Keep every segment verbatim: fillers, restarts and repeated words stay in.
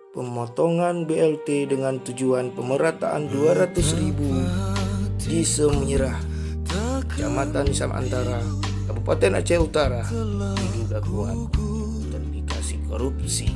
Pemotongan B L T dengan tujuan pemerataan dua ratus ribu di Semirah, Kecamatan Nisam Antara, Kabupaten Aceh Utara, diduga kuat terindikasi korupsi.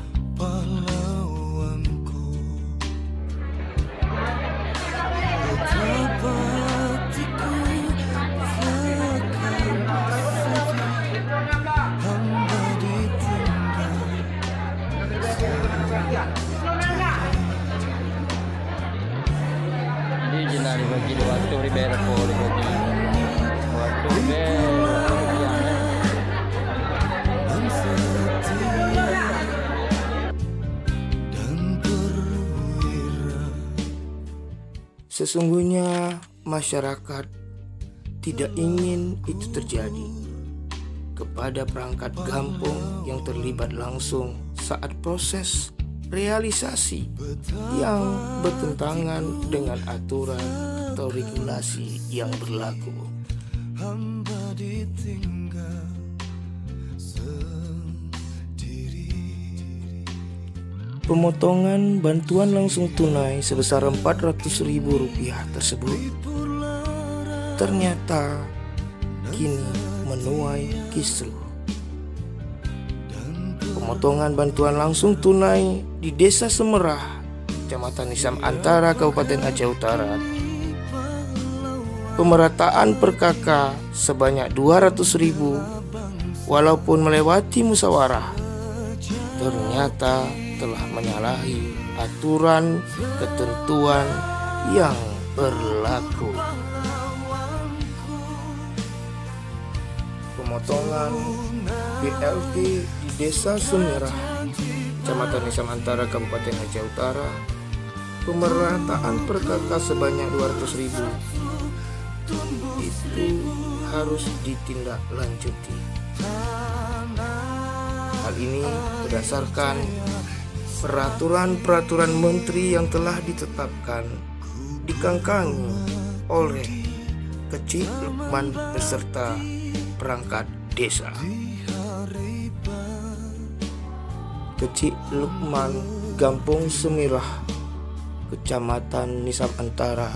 Di jina dibagi dua ratus ribu rupiah, dibagi dua ratus ribu rupiah. Sesungguhnya masyarakat tidak ingin itu terjadi kepada perangkat gampong yang terlibat langsung saat proses realisasi yang bertentangan dengan aturan atau regulasi yang berlaku. Pemotongan bantuan langsung tunai sebesar empat ratus ribu rupiah tersebut ternyata kini menuai kisruh. Pemotongan bantuan langsung tunai di Desa Semerah, Kecamatan Nisam Antara, Kabupaten Aceh Utara. Pemerataan per K K sebanyak dua ratus ribu, walaupun melewati musyawarah, ternyata telah menyalahi aturan ketentuan yang berlaku. Pemotongan B L T di Desa Semerah, Kecamatan Nisam Antara, Kabupaten Aceh Utara, pemerataan per K K sebanyak dua ratus ribu itu harus ditindaklanjuti. Hal ini berdasarkan peraturan-peraturan menteri yang telah ditetapkan, dikangkangi oleh Kecik Lukman beserta perangkat desa. Kecik Lukman, Gampong Semirah, Kecamatan Nisam Antara,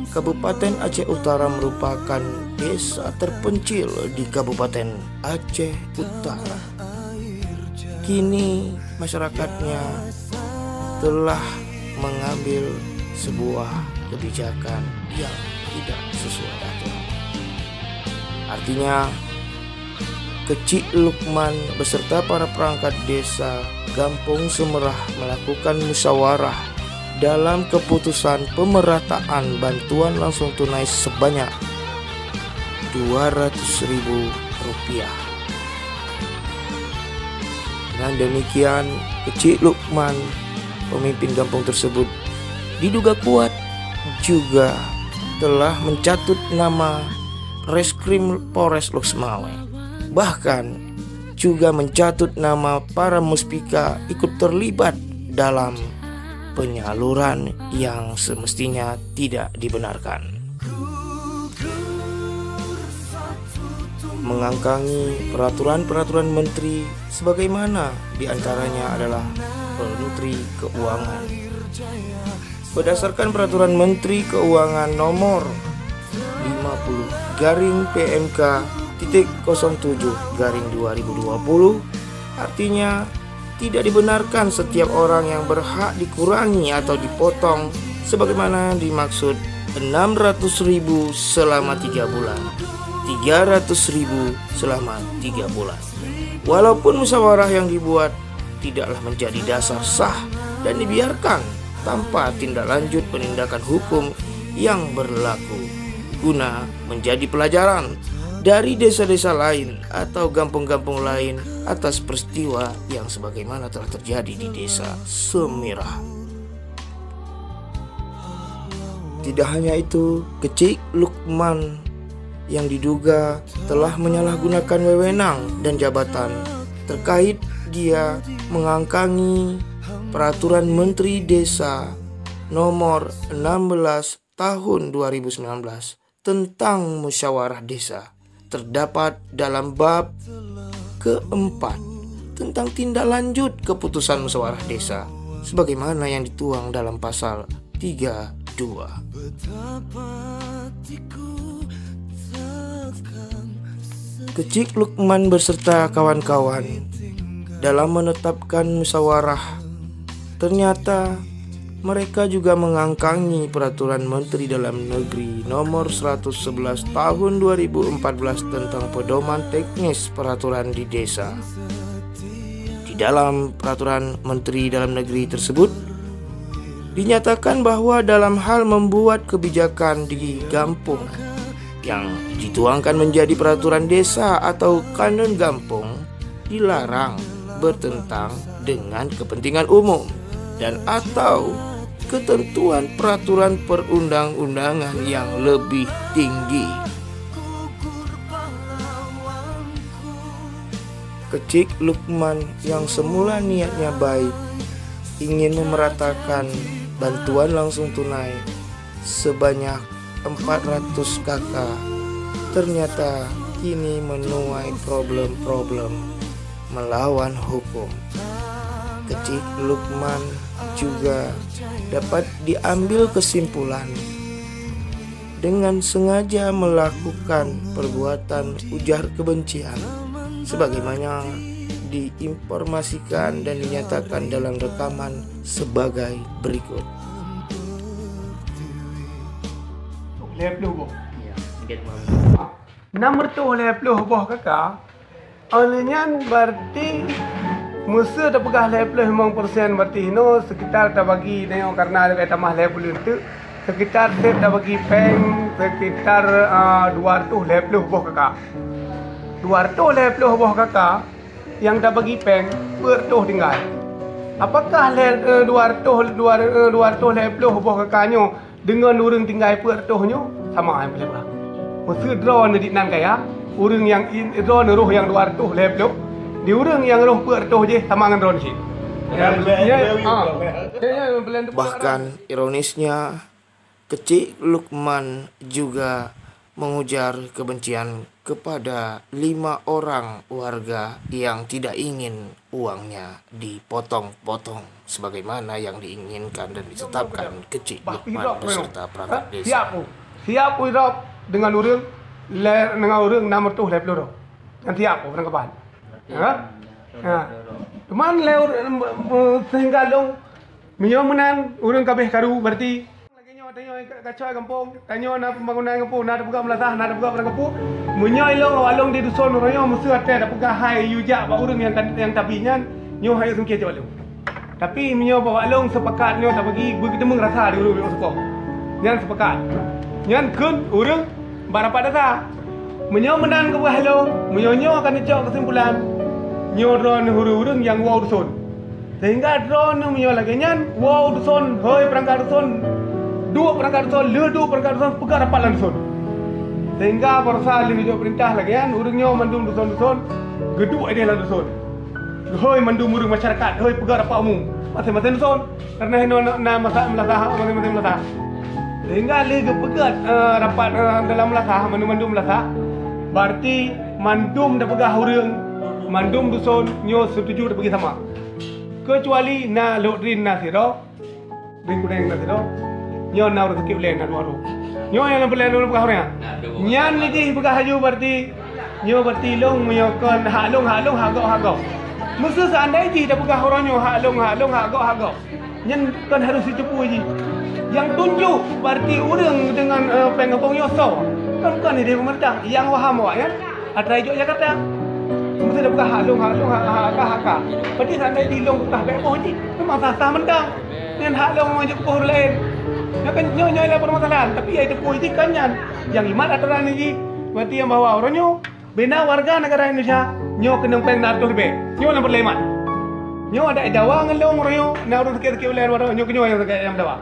Kabupaten Aceh Utara, merupakan desa terpencil di Kabupaten Aceh Utara. Kini masyarakatnya telah mengambil sebuah kebijakan yang tidak sesuai aturan. Artinya, Kecik Lukman beserta para perangkat desa Gampong Semerah melakukan musyawarah dalam keputusan pemerataan bantuan langsung tunai sebanyak dua ratus ribu rupiah. Dengan demikian, Kecik Lukman, pemimpin gampong tersebut, diduga kuat juga telah mencatut nama Reskrim Polres Lhokseumawe. Bahkan juga mencatut nama para muspika ikut terlibat dalam penyaluran yang semestinya tidak dibenarkan. Mengangkangi peraturan-peraturan menteri, sebagaimana di antaranya adalah Menteri Keuangan. Berdasarkan Peraturan Menteri Keuangan Nomor lima puluh garing P M K titik kosong tujuh garing dua ribu dua puluh, artinya tidak dibenarkan setiap orang yang berhak dikurangi atau dipotong sebagaimana dimaksud enam ratus ribu selama tiga bulan, tiga ratus ribu selama tiga bulan. Walaupun musyawarah yang dibuat tidaklah menjadi dasar sah dan dibiarkan tanpa tindak lanjut penindakan hukum yang berlaku, guna menjadi pelajaran dari desa-desa lain atau gampong-gampong lain atas peristiwa yang sebagaimana telah terjadi di Desa Semirah. Tidak hanya itu, Kecik Lukman yang diduga telah menyalahgunakan wewenang dan jabatan terkait dia mengangkangi Peraturan Menteri Desa Nomor enam belas Tahun dua ribu sembilan belas tentang musyawarah desa terdapat dalam bab keempat tentang tindak lanjut keputusan musyawarah desa. sebagaimana yang dituang dalam pasal tiga dua. Kecik Lukman beserta kawan-kawan dalam menetapkan musyawarah, ternyata mereka juga mengangkangi Peraturan Menteri Dalam Negeri Nomor seratus sebelas Tahun dua ribu empat belas tentang pedoman teknis peraturan di desa. Di dalam Peraturan Menteri Dalam Negeri tersebut, dinyatakan bahwa dalam hal membuat kebijakan di gampong yang dituangkan menjadi peraturan desa atau kanun gampong, dilarang bertentang dengan kepentingan umum dan atau ketentuan peraturan perundang-undangan yang lebih tinggi. Kecik Lukman yang semula niatnya baik, ingin memeratakan bantuan langsung tunai sebanyak empat ratus K K, ternyata kini menuai problem-problem melawan hukum. Kecik Lukman juga dapat diambil kesimpulan dengan sengaja melakukan perbuatan ujar kebencian, sebagaimana diinformasikan dan dinyatakan dalam rekaman sebagai berikut. Lhèe ploh boh. Enam reutôh lhèe ploh boh K K. Óh lheueh nyan, berarti meuseu tapeugah lhèe ploh limong persen, berarti hinoe sekitar tabagi tanyoe karena leubeh tamah lhèe buleuen teuk, sekitar sép tabagi péng sekitar, ah, dua reutôh lhèe ploh boh K K. Dua reutôh lhèe ploh boh K K nyang tabagi péng, peuet reutôh tinggai. Apakah lhèe, eh, dua reutôh, dua, eh, dua reutôh lhèe ploh boh K K nyoe deungon ureuëng tinggai peuet reutôh nyoe sama nyang peuleueh. Meuseu droeneuh di nan kaya, ureuëng nyang droeneuh roh nyang dua reutôh lhèe ploh, di ureuëng nyang roh peuet reutôh jih sama ngon droeneuh cit. Bahkan ironisnya, Kecik Lukman juga mengujar kebencian kepada lima orang warga yang tidak ingin uangnya dipotong-potong sebagaimana yang diinginkan dan ditetapkan Kecik Lukman beserta perangkat desa. Siap, siap urob dengan ureuëng, dengan ureuëng enam reutôh lhèe ploh droe. Nyan siap ureuëng kaban. Ha? Ha. Cuman lé sehingga lôn meunyoe meunan ureuëng kabeh karu berarti Lagée nyoe tanyoe kacau gampông, tanyoe na pembangunan gampông, na tapeugah meulasah, na tapeugah padang gampông. Meunyoe ilong awak long di duson uroe nyoe meuseu até tapeugah hai yue jak bak ureuëng nyang nyang tabi nyan, nyoe hai sungkeh jak bak long. Tapi meunyoe bak long sepakat nyoe tabagi beugeuteumeung rasa di ureuëng nyang seupôt. Nyan sepakat. Nyan kheun ureuëng bak rapat desa. Meunyoe meunan keubah long, meunyoe nyoe akan icok keusimpulan, nyoe droeneuh ureuëng-ureuëng nyang woe duson. Sehingga droeneuh meunyoe lagée nyan, woe duson, hôi peurangkat duson, duek peurangkat duson, lheueh duek peurangkat duson, peugah rapat lam duson. Sehingga barosa lheueh jok peurintah lagée nyan, ureuëng nyoe mandum duson-duson geuduek ideh lam duson. Hôi mandum ureuëng masyarakat, hôi peugah rapat umum, maséng-maséng duson. Karena hinoe na masa meulasah, maséng-maséng meulasah. Sehingga lheueh geupeugah rapat dalam meulasah, mandum-mandum meulasah, berarti mandum tapeugah ureuëng, mandum duson nyoe setuju tapeugah sama. Keucuali na lhok drin na sidroe, drin kuneng na sidroe, nyoe na ureuëng sakét ulée na dua droe. Nyoe nyang peureulée lôn peugah ureuëng nyan. Nyan jih peugah laju berarti nyoe berarti long meunyoe kon hak long, hak long, hak gob, hak gob. Meuseu seandai jih tapeugah uroe nyoe hak long, hak long, hak gob, hak gob, nyan kon harôh siteupue jih. Nyang tunjuk berarti ureuëng deungon péng gampông nyoe soe? Kon, kon ideh peumeurintah nyang waham awaknyan. Atra ijok Jakarta. Meuseudah peugah hak long, hak long, hak, hak, hak, hak. Padahai seandai di long peugah bék boh jih, memang sah-sah mantong. Nyan hak long meujeuet boh ureuëng laén. Nyoe kan nyoe nyoe lah permasalahan, tapi ai teupeu jih kan nyan. Nyang imat atoran jih. Berarti nyang bahwa uroe nyoe bina warga negara Indonesia nyoe keunong péng enam ratus ribèe. Nyoe lam parlemen. Nyoe adak Jawa ngon long uroe nyoe na ureuëng sakét-sakét ulée uroe nyoe keunyoe nyang sakét nyang meudawa.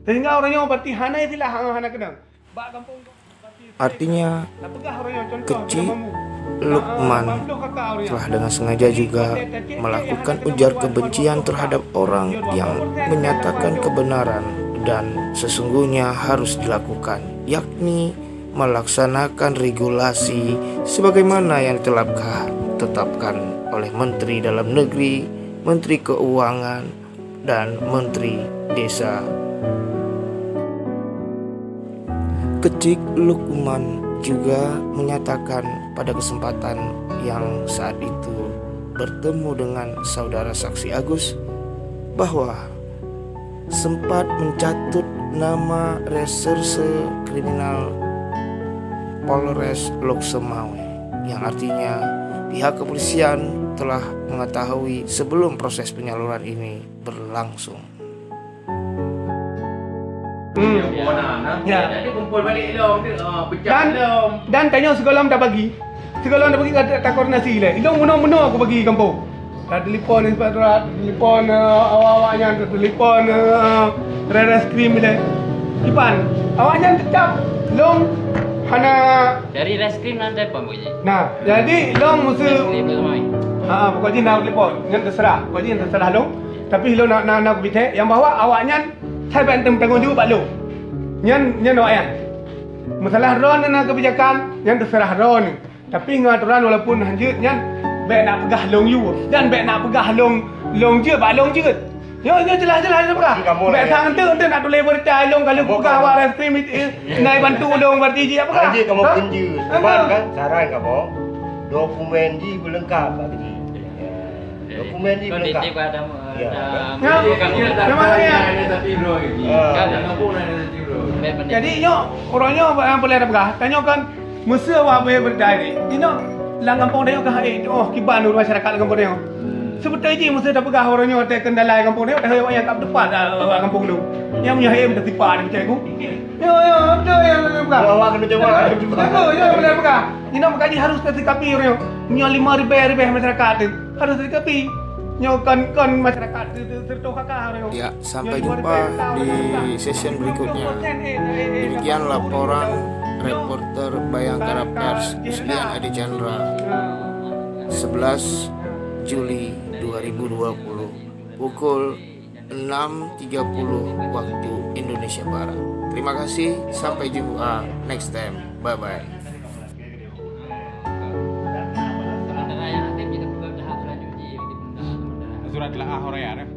Sehingga uroe nyoe berarti hana istilah hana keunong. Artinya, Kecik Lukman telah dengan sengaja juga melakukan ujar kebencian terhadap orang yang menyatakan kebenaran dan sesungguhnya harus dilakukan, yakni melaksanakan regulasi sebagaimana yang telah ditetapkan oleh Menteri Dalam Negeri, Menteri Keuangan, dan Menteri Desa. Kecik Lukman juga menyatakan pada kesempatan yang saat itu bertemu dengan saudara saksi Agus bahwa sempat mencatut nama Reserse Kriminal Polres Loksemawe, yang artinya pihak kepolisian telah mengetahui sebelum proses penyaluran ini berlangsung. Hmm. Ya. Jadi kumpul balik lom tu, ah, pecah Dan lom. Dan tanyoe sigohlom tabagi. Sigohlom tabagi ka ta-, takoordinasi lé. Ilong meunoe-meunoe aku bagi gampông. Tatelepon inspektorat, tatelepon, eh, awak-awak nyan, tatelepon, eh, Reskrim lé. Iban, awak nyan tetap long hana. Dari Reskrim nan telepon, Bu Ji. Nah, jadi long mesti. Reskrim tu mai. Ha, pokok jih nak telepon. Nyan terserah. Pokok jih nyan terserah long. Tapi long nak, nak, nak bithek yang bahwa awak nyan Hai bèk teumeutanggung jaweueb bak lôn. Nyan, nyan awaknyan. Masalah droeneuh na keubijakan, nyan teuseurah droeneuh. Tapi ngon atoran walaupun han jeuet nyan, bèk na peugah lôn yue dan bèk na peugah lôn, lôn jeuet bak lôn jeuet. Nyoe, nyoe jeulaih-jeulaih na peugah. Bèk sang enteuk-enteuk na tuléh beurita lôn ka lheueh peugah bak Reskrim, eh, na bantu lôn berarti jih peugah. Han jeuet kamoe kheun jeuet. Cuman kan saran kamoe, dokumen jih beuleungkap bak jih. Dokumen jih beuleungkap. Ya. Jadi nyoe uroe nyoe bak nyang peureulèe tapeugah. Tanyoe kan meuseu awak beuet beureudah nyoe. Inoe lam gampông tanyoe ka hai tuoh kiban ureueng masyarakat lam gampông tanyoe. Seubeutôi jih meuseu tapeugah uroe nyoe teuh keundala gampông tanyoe, teuh awak nyang ka beuteupat lam gampông tu. Nyang meunyoe hai meuteusipa ni peucaya ku. Yo, yo, beutôi, yo, beutôi peugah. Awak kena jawab. Beutôi, yo, beutôi peugah. Inoe makajih harus tasikapi uroe nyoe. Meunyoe lima ribèe-ribèe masyarakat tu harus tasikapi. Nyoe kon, kon masyarakat tu, tu, serta K K uroe nyoe. Ya, sampai jumpa di session berikutnya. Demikian laporan reporter Bayangkara Pers, Guslian Adi Chandra, sebelas Juli dua ribu dua puluh, pukul enam tiga puluh waktu Indonesia Barat. Terima kasih, sampai jumpa next time. Bye bye. Surat telah ah, orang ya, eh?